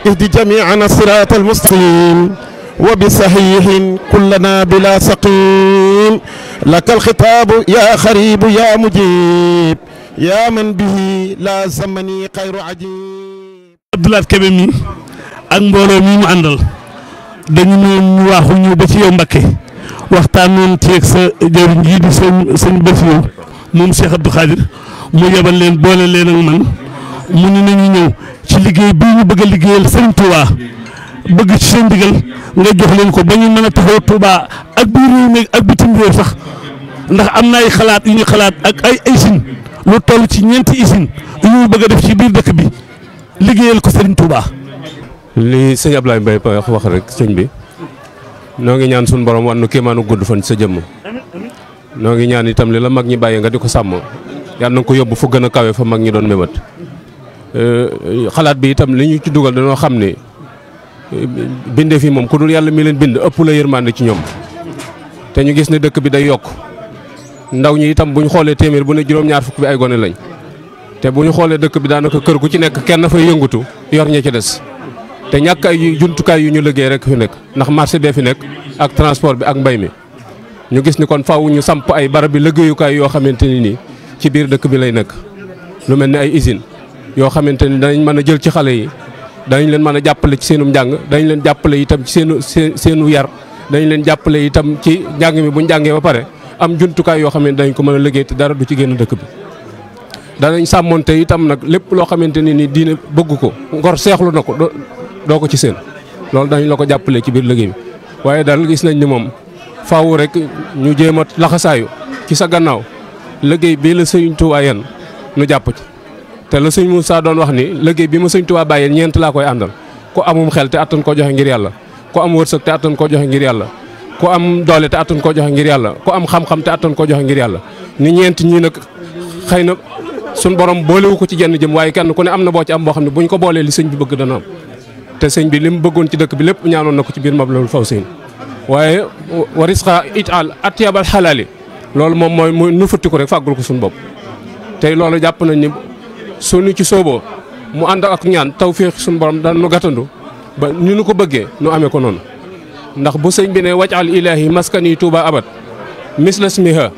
اهد جميعنا الصراط المستقيم وبصحيح كلنا بلا سقيم لك الخطاب يا خريب يا مجيب يا من به لا زمني خير عجيب. Abdoulaye Kébé mi ak mbooloo mi mu àndal dañu ñu waxu ñu ba ci yow Mbacké waxtaanoon ci ak sa jëriñ yi di sëñ Bassirou moom Cheikh Abdou Khadir mu yebal leen boole leen ak man mu ne nañu ñëw ci liggéey bii ñu bëgg a liggéeyal sëñ Touba bëgg ci seen ndigal nga jox leen ko ba ñu mën a taxaw Touba ak biir réew mi ak bitim réew sax ndax am na ay xalaat yu ñu xalaat ak ay usine lu toll ci ñeenti usine yu ñu bëgg a def ci biir dëkk bi liggéeyal ko sëriñ Touba. li sëñ Ablaye Mbaye wax rek sëñ bi noo ngi ñaan suñu borom wan nu kéemaanu gudd fan sa jëmm noo ngi ñaan itam li la mag ñi bàyyi nga di ko sàmm yàlla na ko yóbbu fu gën a kawe fa mag ñi doon mébat xalaat bi itam li ñu ci dugal dañoo xam ne bindee fi moom ku dul yàlla mi leen bind ëpp la yërmande ci ñoom te ñu gis ne dëkk bi day yokk ndaw ñi itam bu ñu xoolee téeméer bu ne juróom-ñaar fukk bi ay gone lañ te bu ñu xoolee dëkk bi daanaka kër gu ci nekk kenn fay yëngutu yor ña ci des te ñàkk ay jumtukaay yu ñu liggéey rek fi nekk ndax marché bee fi nekk ak transport bi ak mbay mi ñu gis ni kon faaw ñu samp ay barab bi liggéeyukaay yoo xamante ni nii ci biir dëkk bi lay nekk lu mel ni ay usine yoo xamante ni danañ mën a jël ci xale yi danañ leen mën a jàppale ci seenum njàng danañ leen jàppale itam ci seenu yar dañ leen jàppale itam ci njàng mi bu ñu jàngee ba pare am jumtukaay yoo xam ne dañ ko mën a liggéey te dara du ci génn dëkk bi danañ sàmmonte itam nag lépp loo xamante ni diine bëgg ko ngor seexlu na ko doo ko ci seen loolu dañ la ko jàppale ci biir liggéey bi waaye daal gis nañ ni moom faaw rek ñu jéem a laxasaayu ci sa gannaaw liggéey bii la sëñ Touba yan nu jàpp ci te la sëñ Moussa doon wax ni liggéey bi ma sëñ Touba bàyyeen ñeent laa koy àndal ku amum xel te attan koo joxe ngir yàlla ku am wërsëg te attan koo joxe ngir yàlla ku am doole te attan koo joxe ngir yàlla ku am xam-xam te attan koo joxe ngir yàlla ni ñeent ñii nag xëy na suñ borom boolewu ko ci jenn jëm waaye kenn ku ne am na boo ci am boo xam ne buñ ko boolee li sëñ bi bëgg dana am te sëñ bi li mu bëggoon ci dëkk bi lépp ñaanoon na ko ci biir Matlabul Fawzayni waaye warisqa ital atyabal xalaali loolu moom mooy nu futti ko rek fàggul ko suñu bopp tey loolu jàpp nañ ni suñu ci sooboo mu ànd ak ñaan tawfiix suñu borom dana nu gàttandu ba ni nu ko bëggee nu amee ko noonu ndax bu sëñ bi ne wajal ilaahi maskani Touba abad mislasmiha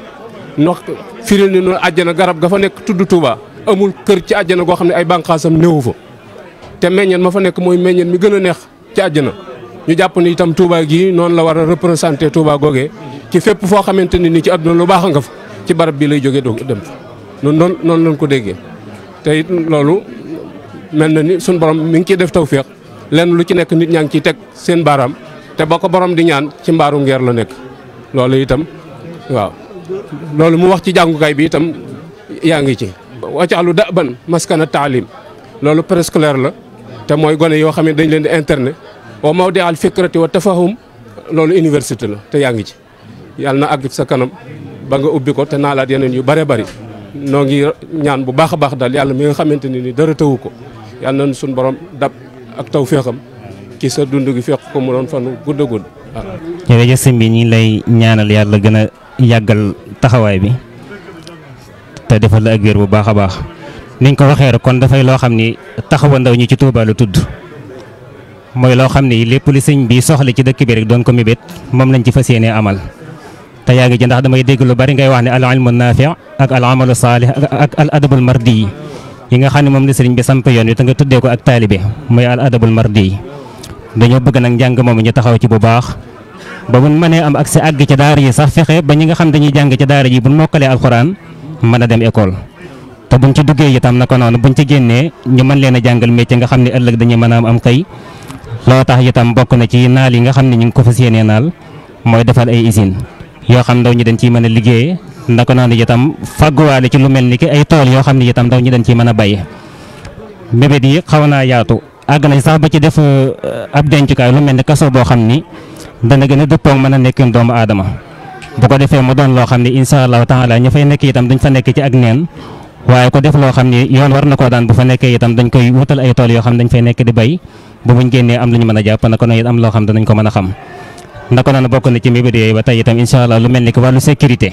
ndox firil ni nu àjjana garab ga fa nekk tudd Touba amul kër ci àjjana goo xam ne ay bànqaasam néewu fa te meññeen ma fa nekk mooy meññeen mi gën a neex ci àjjana ñu jàpp ni itam Touba gii noonu la war a représenté Touba googee ci fépp foo xamante ni ci àdduna lu baax nga fa ci barab bi lay jógee doo dem fa noonu lañ ko déggee te it loolu mel na ni suñ borom mi ngi ciy def tawféex lenn lu ci nekk nit ñaa ngi ciy teg seen baaraam te ba ko borom di ñaan ci mbaaru ngeer la nekk loolu itam waaw loolu mu wax ci jàngukaay bi itam yaa ngi ci wacaalu daban maskana taalim loolu préscolaire la te mooy gone yoo xam ne dañ leen di internet wa mawdi al fikrati wa tafahum loolu université la te yaa ngi ci yàlla na àgg sa kanam ba nga ubbi ko te naalaat yeneen yu bare bari noo ngi ñaan bu baax a baax daal yàlla mi nga xamante ni dara tëwu ko yàlla na suñu borom dab ak taw féexam ci sa dund gi fekk ko mu doon fan gudd a gudd waaw. jërëjëf sëñ bi ñi lay ñaanal yàlla gën a yàggal taxawaay bi te defal la ak wér bu baax a baax niñ ko waxee rek kon dafay loo xam ni taxawa ndaw ñi ci Touba la tudd mooy loo xam ni lépp li sëñ bi soxla ci dëkk bi rek doon ko mébét moom lañ ci fas yéenee amal te yaa ngi ci ndax damay dégg lu bari ngay wax ne al ilmu naafi ak al amalu saalih ak al adabul mardi yi nga xam ne moom la sëriñ bi samp yoon wi te nga tuddee ko ak taalibe mooy al adabul mardi dañoo bëgg nag njàng moom ñu taxaw ci bu baax ba buñ mënee am accès àgg ca daara yi sax fexe ba ñi nga xam dañuy jàng ca daara ji buñ mokkalee alxuraan mën a dem école te buñ ci duggee itam naka noonu buñ ci génnee ñu mën leen a jàngal métier nga xam ne ëllëg dañuy mën a am xëy loo tax itam bokk na ci naal yi nga xam ne ñu ngi ko fas yéenee naal mooy defal ay usine yoo xam ndaw ñi dañ ciy mën a liggéeyee naka noonu itam fàgguwaale ci lu mel ni ki ay tool yoo xam ne itam ndaw ñi dañ ciy mën a bay mbébét yi xaw naa yaatu àgg nañ sax ba ci def ab dencukaay lu mel ni kaso boo xam ni dana gën a dëppoog mën a nekk doomu aadama bu ko defee mu doon loo xam ne incha allahu taala ña fay nekk itam dañ fa nekk ci ak neen waaye ko def loo xam ni yoon war na koo daan bu fa nekkee itam dañ koy wutal ay tool yoo xam dañ fay nekk di bay bu buñ génnee am lu ñu mën a jàpp naka noonu am loo xam danañ ko mën a xam naka noonu bokk na ci mbébét yooyu ba tey itam incha allah lu mel ni ki wàllu sécurité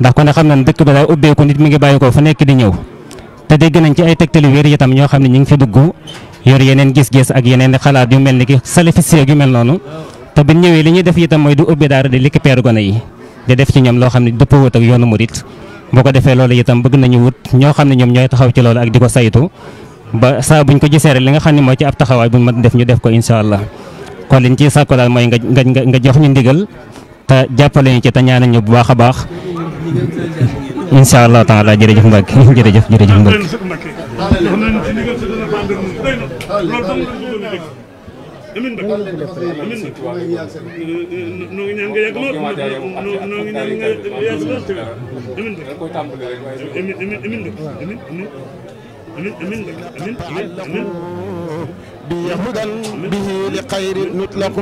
ndax ko ne xam na ne dëkk ba daa ubbeeku nit mi ngi bàyyi ko fa nekk di ñëw te dégg nañ ci ay tegtali wér itam ñoo xam ne ñu ngi fi dugg yor yeneen gis-gis ak yeneen xalaat yu mel ni ki salafiste yu mel noonu te bu ñëwee li ñuy def itam mooy du ubbi daara di récupérer gone yi di def ci ñoom loo xam ne dëppoo ak yoonu murit boo ko defee loolu itam bëgg nañu wut ñoo xam ne ñoom ñooy taxaw ci loolu ak di ko saytu ba saa buñ ko gisee rek li nga xam ne mooy ci ab taxawaay buñ mën def ñu def ko incha allah kon liñ ciy sàkko daal mooy nga jox ñu ndigal te jàppale ñu ci te ñaanal ñu bu baax a baax incha allah taala jërëjëf Mbacke jërëjëf Mbacke. amin ba amin noo ngi ñaan nga yàgg lool noo ngi ñaan nga yàgg lool te amin ba amin amin amin amin amin amin amin بيهدى به لخير نطلق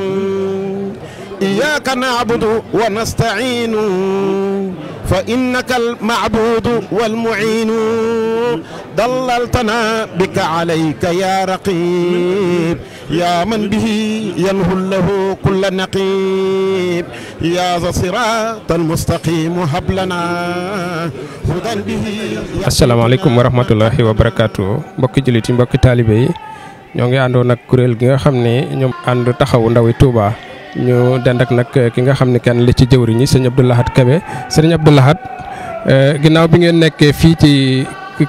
إياك نعبد ونستعين فإنك المعبود والمعين ضللتنا بك عليك يا رقيب يا من به ينهل له كل نقيب يا ذا الصراط المستقيم هب لنا هدى به. asalaamaaleykum wa rahmatullahi wa barakaatu mbokki jullit yi mbokki taalibe yi ñoo ngi àndoon ak kuréel gi nga xam ne ñoom ànd taxawu ndawi Touba ñu dend ak nag ki nga xam ne kenn li ci jëwriñ ñi sëñ Abdou Lahad Kébé sëriñ Abdou Lahad ginnaaw bi ngeen nekkee fii ci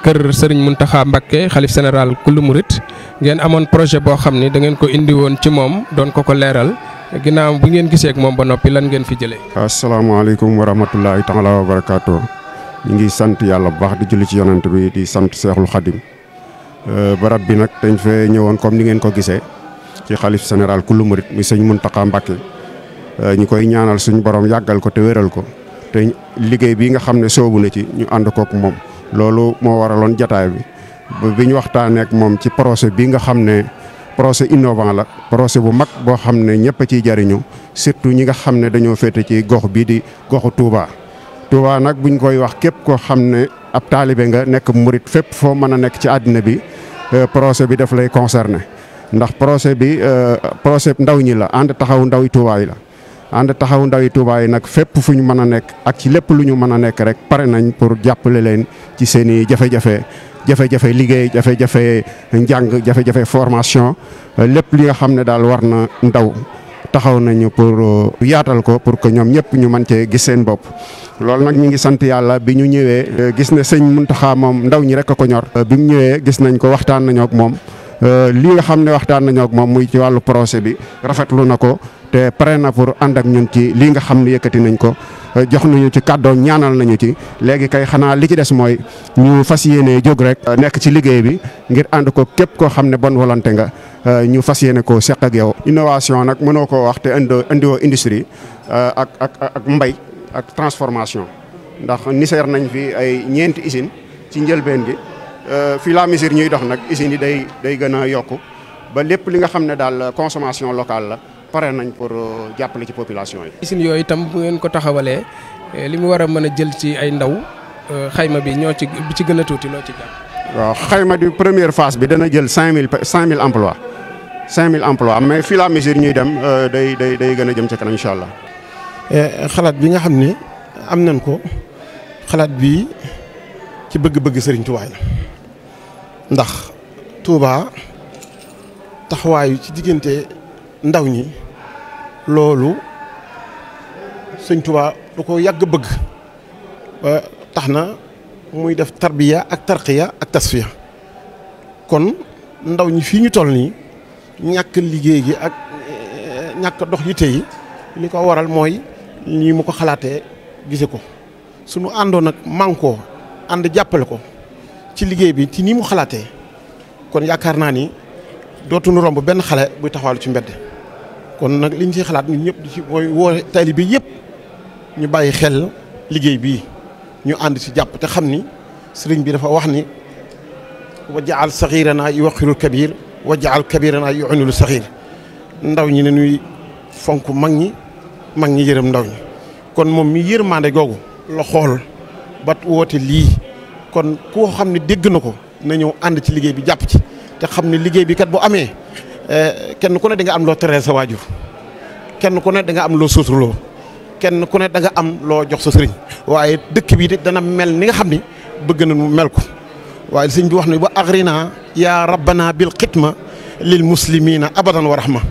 kër sëriñ Mountakha Mbacké xalif général kullu murit ngeen amoon projet boo xam ne da ngeen ko indi woon ci moom doon ko leeral ginnaaw bi ngeen gisee ak moom ba noppi lan ngeen fi jëlee. asalaamaaleykum wa rahmatullahi taala wa barakaatu ñu ngi sant yàlla bu baax di julli ci yonent bi di sant Seexul Xadim barab bi nag dañ fee ñëwoon comme ni ngeen ko gisee ci xalif général kullu murit muy sëñ Mountakha Mbacké ñu koy ñaanal suñu borom yàggal ko te wéral ko te liggéey bi nga xam ne soobu na ci ñu ànd kook moom loolu moo waraloon jataay bi ñu waxtaanee ak moom ci projet bi nga xam ne projet innovant la projet bu mag boo xam ne ñëpp a ciy jariñu surtout ñi nga xam ne dañoo féete ci gox bii di goxu Touba nag buñ koy wax képp koo xam ne ab taalibe nga nekk murit fépp foo mën a nekk ci àddina bi projet bi daf lay concerné ndax projet bi projet ndaw ñi la ànd taxawu ndawi Touba yi la ànd taxawu ndawi Touba yi nag fépp fu ñu mën a nekk ak ci lépp lu ñu mën a nekk rek pare nañ pour jàppale leen ci seen i jafe-jafe liggéey jafe-jafe njàng jafe-jafe formation lépp li nga xam ne daal war na ndaw taxaw nañu pour yaatal ko pour que ñoom ñëpp ñu mën cee gis seen bopp. loolu nag ñu ngi sant yàlla bi ñu ñëwee gis ne sëñ Mountakha moom ndaw ñi rek a ko ñor. bi mu ñëwee gis nañ ko waxtaan nañoo ak moom li nga xam ne waxtaan nañoo ak moom muy ci wàllu projet bi rafetlu na ko te pare na pour ànd ak ñun ci lii nga xam ne yëkkati nañ ko jox nañu ci kàddoom ñaanal nañu ci léegi kay xanaa li ci des mooy ñu fas yéene jóg rek nekk ci liggéey bi ngir ànd ko képp koo xam ne bonne volonté nga ñu fas yéene koo seq ak yow. innovation nag mënoo koo wax te indiwoo industrie ak mbay ak transformation ndax niseer nañ fi ay ñeenti usine ci njëlbeen gi fii la mesure ñuy dox nag usines yi day gën a yokku ba lépp li nga xam ne daal consommation locale la pare nañ pour jàppale ci population yi. usines yooyu itam bu ngeen ko taxawalee li mu war a mën a jël ci ay ndaw xayma bi ñoo ci bi ci gën a tuuti loo ci jàpp. waaw xayma di première phase bi dana jël 5000 emplois 5000 emplois mais fii la mesure ñuy dem day gën a jëm ca kanam incha allah. xalaat bi nga xam ne am nañ ko xalaat bi ci bëgg-bëgg Serigne Touba la ndax Touba taxawaayu ci diggante ndaw ñi loolu Serigne Touba du ko yàgg bëgg ba tax na muy def tarbiya ak tarqiya ak tasfiya kon ndaw ñi fii ñu toll nii ñàkk liggéey gi ak ñàkk dox yitte yi li ko waral mooy nii mu ko xalaatee gise ko sunu àndoon nag mànkoo ànd jàppale ko ci liggéey bi ci nii mu xalaatee kon yaakaar naa ni dootuñu romb benn xale buy taxawaalu ci mbedd kon nag liñ ciy xalaat ñun ñëpp di ci mooy woo taalibe bi yëpp ñu bàyyi xel liggéey bii ñu ànd ci jàpp te xam ni sëriñ bi dafa wax ni wajaal saxiiranaa yuwaqirul kabir wajaal kabiranaa yu'inul saxiir ndaw ñi ne ñuy fonk mag ñi yërëm ndaw ñi kon moom mi yërmande googu la xool ba woote lii kon koo xam ne dégg na ko na ñëw ànd ci liggéey bi jàpp ci te xam ne liggéey bi kat bu amee kenn ku ne da nga am loo teree sa waajur kenn ku ne da nga am loo suturloo kenn ku ne da nga am loo jox sa sëriñ waaye dëkk bi dana mel ni nga xam ni bëgg na mu mel ko waaye sëñ bi wax ne ba agrina yaa rabbana bil xitma lil muslimina abadan wa rahma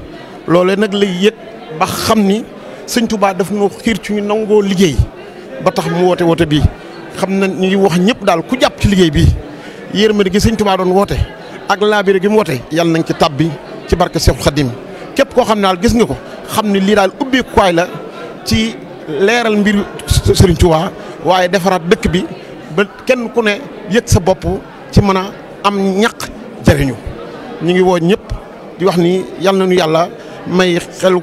loolee nag lay yëg ba xam ni sëñ Touba daf noo xiir ci ñu nangoo liggéey ba tax mu woote woote bii xam na ñu ngi wax ñëpp daal ku jàpp ci liggéey bii yërmande gi sëñ Touba doon woote ak laabire gi mu woote yàlla nañ ci tabbi ci barke Seexul Xadim képp koo xam ne daal gis nga ko xam ne lii daal ubbeekuwaay la ci leeral mbir sëriñ Touba waaye defaraat dëkk bi ba kenn ku ne yëg sa bopp ci mën a am ñaq jariñu ñu ngi woo ñëpp di wax ni yal nañu yàlla may xelu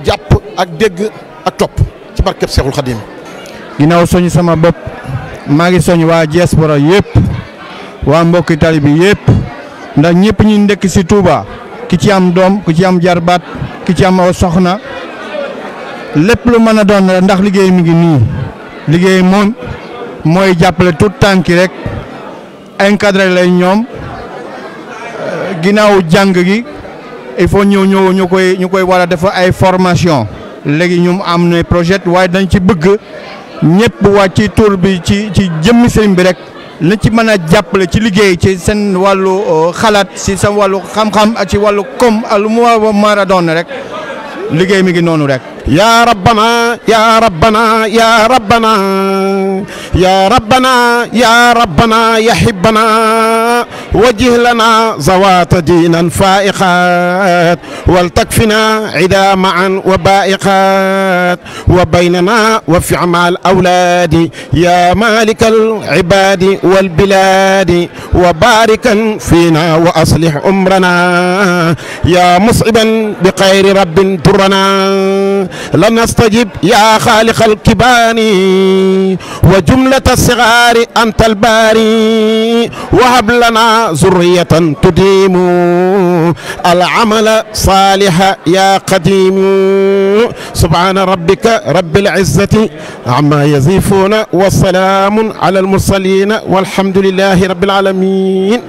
jàpp ak dégg ak topp ci barkeb Seexul Xadim. ginnaaw soñ sama bopp maa ngi soñ waa diaspora yëpp waa mbokki tali bi yëpp ndax ñëpp ñi ndekk si Touba ki ci am doom ki ci am jarbaat ki ci am soxna lépp lu mën a doon ndax liggéey mi ngi nii liggéey moom mooy jàppale tout tànki rek encadré lay ñoom ginnaaw jàng gi il faut ñu koy war a def ay formation léegi ñu am na projet waaye dañ ci bëgg ñëpp wàcc ci tur bi ci jëmmi sëriñ bi rek la ci mën a jàppale ci liggéey ci seen wàllu xalaat ci seen wàllu xam-xam ak ci wàllu koom ak lu mu war a doon rek liggéey mi ngi noonu rek. يا ربنا يا ربنا يا ربنا يا ربنا يا ربنا يحبنا وجه لنا زوات دينا فائقات ولتكفنا عدا معا وبائقات وبيننا وفي الأولاد يا مالك العباد والبلاد وباركا فينا وأصلح أمرنا يا مصعبا بخير رب درنا لنستجب يا خالق الكبان وجملة الصغار أنت الباري وهب لنا ذرية تديم العمل صالحا يا قديم سبحان ربك رب العزة عما يصفون والسلام على المرسلين والحمد لله رب العالمين